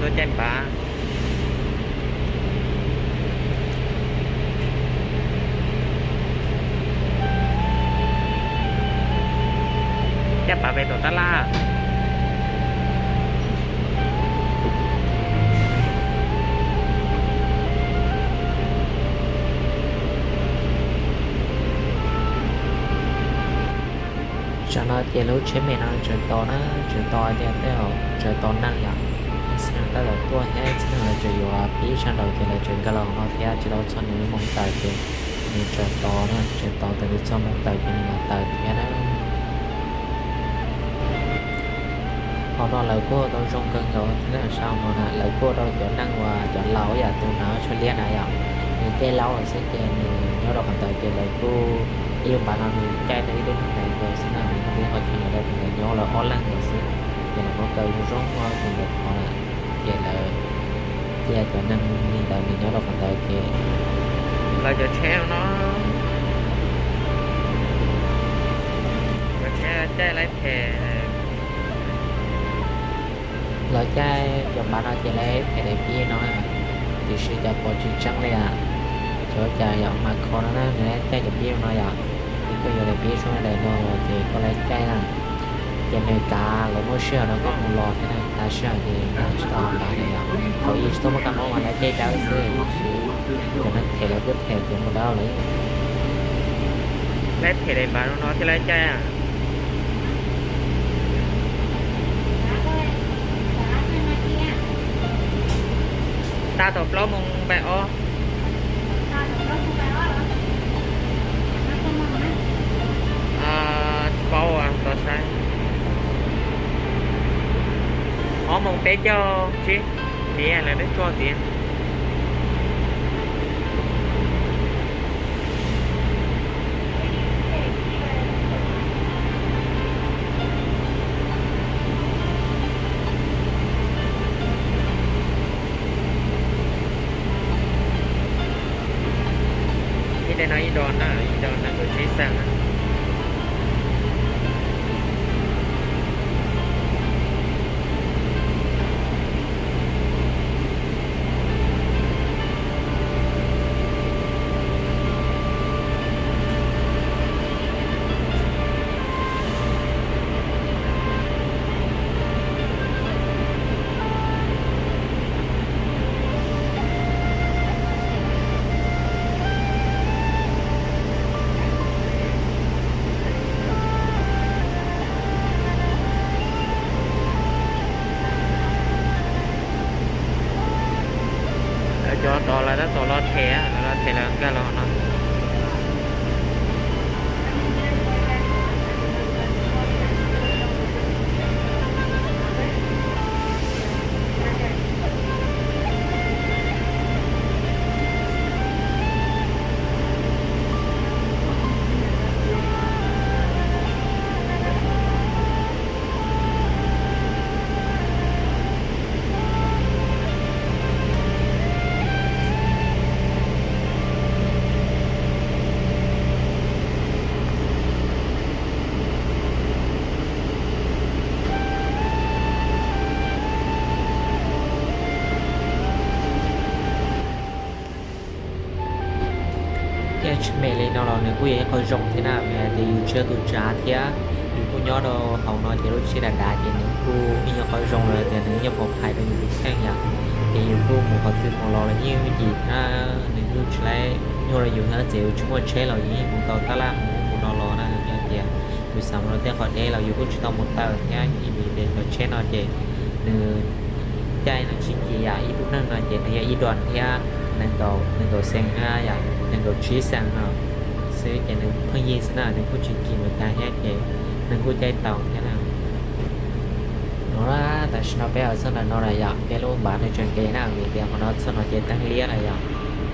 Tuaj caij npav, caij npav pem tom tab laj. Tsam no ces lub tsheb me no tseem tos na, tseem tos tias tej zaum tseem tos neeg yom. Txhia neeg tab tom tuaj thiab txhia neeg lawv tseem yuav pib sab nraud ces lawv tseem nkag los no thiab tsis tau txog nws lub moo tawm ces nws tseem tos na, tseem tos txog nws txog moo tawm ces nws mam tawm thiab na. Hauv no lawv kuj tau zoo kawg nkaus thiab na, saum no na lawv kuj rau cov neeg uas cov laus yam tus hnav tsho liab na yom, nws caij laub lawm xwb ces nws nyob rau qhov ntawd ces lawv kuj ib lub npav no nws caij tau ib tug neeg ntawd nkaus xwb na, nws kuj pib qhov chaw ntawd rau tus ntawd nyob lawv ob leeg ntawd xwb. Ces lawv kuj kaw zoo zoo ua tus ntawd qhov na, ces lawv cia cov neeg li ntawd nws nyob rau qhov ntawd ces lawv cov tsheb no, cov tsheb caij laib phem, lawv caij cov npav no ces laib phem daim pib no, tiam sis cas pom tsis tseeb li a. Cov cas yom mas kho no na, nws caij cov pib no yom, ces koj yuav daim pib sub daim no los ces koj laib caij na. Ces nws kav lawv muab sij hawm rau koj mus los thiab na, kav sij hawm ces nws tsis tau npav lawm yom. Thaum ub tsis tau muaj kab mob mas laib caij dawb xwb, tiam sis cov neeg them lawv kuj them ces mus dawb lawm. Laib them daim npav no no thiaj laib caij. Tag thaum plaub moos npaim ob. Tsis paub, tos saib. Ob moos peb caug tsib, tiav lawv dej tsuag tiav. Ib teg no ib do na, ib do nees nkaum tsib xees na. Cov tod lawv tab tom los them, lawv los them lawv nkag los no. Caij tsheb me li no los nws kuj yog ib qho zoo thiab na, vim hais tias yus tsis yog tus tsav thiab yus kuj nyob rau hauv no ces lub tsheb dav dav ces nws kuj ib nyuag qhov zoo lawm tias nws ib nyuag pov phais rau yus tus kheej yom. Ces yus kuj mus qhov twg mus los los yeej yooj yim thiab, nws kuj tsis laib nyuaj rau yus thiab, txawm yus tsis muaj tsheb los yus yeej mus tau tab laj mus ub mus no los na. Yog tias yus xav mus rau tej qhov deb los yus kuj tsis tau mus tawm thiab, vim tias cov tsheb no ces nws caij no tsis kim yam ib tug neeg no ces nws yog ib do thiab nees nkaum, nees nkaum xees na yom, nees nkaum tsib xees no xwb ces nws pheej yig xwb na, nws kuj tsis kim mus cas thiab ces nws kuj caij tau thiab na. No na, tam sim no peb los txog ntawm no lawm yom, peb lub npav nws tseem nres na, vim tias qhov no txog no ces teeb liab lawm yom.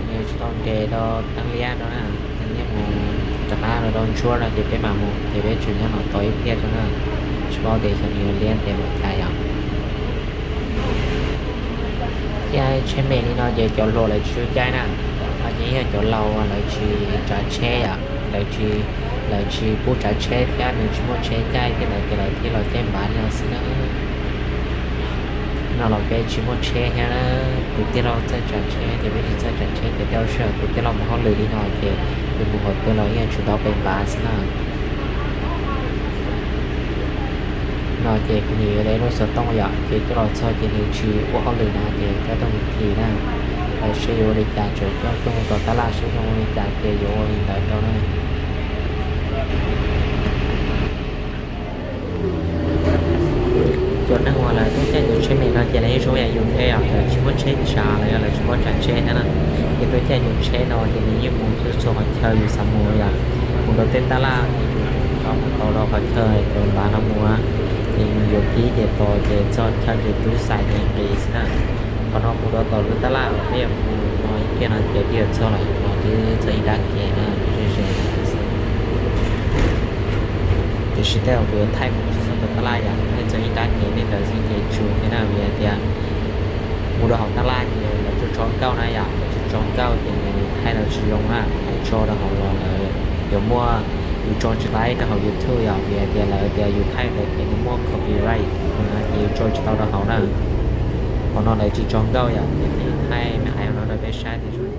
Nws tsis tau nres rau teeb liab no na, teeb liab mus rov qab rau ntsuab no ces peb mam mus, ces peb tseem nyob no tos ib pliag tso na, tsis paub tias xyov nws yuav liab ntev npaum cas yom. Caij tsheb me li no ces cov hluas lawv tsis tshua caij na, no ces yog cov laus lawv tsis tsav tsheb yom, lawv tsis, lawv tsis pub tsav tsheb thiab nws tsis muaj tsheb caij tej ntawd ces lawv thiaj los caij npav li no xwb na. No los peb tsis muaj tsheb thiab na, tus tij laug txawj tsav tsheb ces peb tsis txawj tsav tsheb ces tej zaum sij hawm tus tij laug mus hauj lwm li no ces nws mus qhov twg los yeej tsis tau pes npav xwb na. No ces kuv niam yuav de lub xov tooj yom, ces coj los txog ces nws tsis ua hauj lwm no ces coj tuaj mus khi na. Lawv seb yuav ua li cas, tseem coj tuaj mus tom tab laj seb zoo ua li cas ces yuav ua li ntawd rau na. Cov neeg uas lawv tuaj caij cov tsheb me no ces lawv yeej zoo yam yus thiab yom, lawv tsis muaj tsheb tsav los yog lawv tsis paub tsav tsheb thiab na. Ces tuaj caij cov tsheb no ces nws yeej mus txhua txhua qhov chaw yus xav mus yom. Mus rau tej tab laj ces yus mus tau rau qhov chaw cov npav no mus, ces yus yuav kib ces tos ces txog chaw ces rub xais ces nqis xwb na. Qhov no mus rau tom lub tab laj uas peb yuav mus no ib pliag no ces peb yuav txog lawm no twb txog ib nrab kev na, ze ze xwb. Tiam sis tej zaum kuv yuav thaij mus tsis txog tom tab laj yom, thaij txog ib nrab kev li ntawd xwb ces tsuas thiab na, vim hais tias mus rau hauv tab laj ces lawv tso tso nkauj na yom, lawv tso tso nkauj ces nws thaij los tsis zoo na, thaij tso rau hauv los lawv yuav muaj, yus tso tsis laib rau hauv YouTube yom, vim hais tias lawv tias yus thaij ntawd ces nws muaj copyright, ces yus tso tsis tau rau hauv na. Qhov no lawv tsis tso nkauj yom, ces kuv thaij me ais no rau peb saib tias zoo li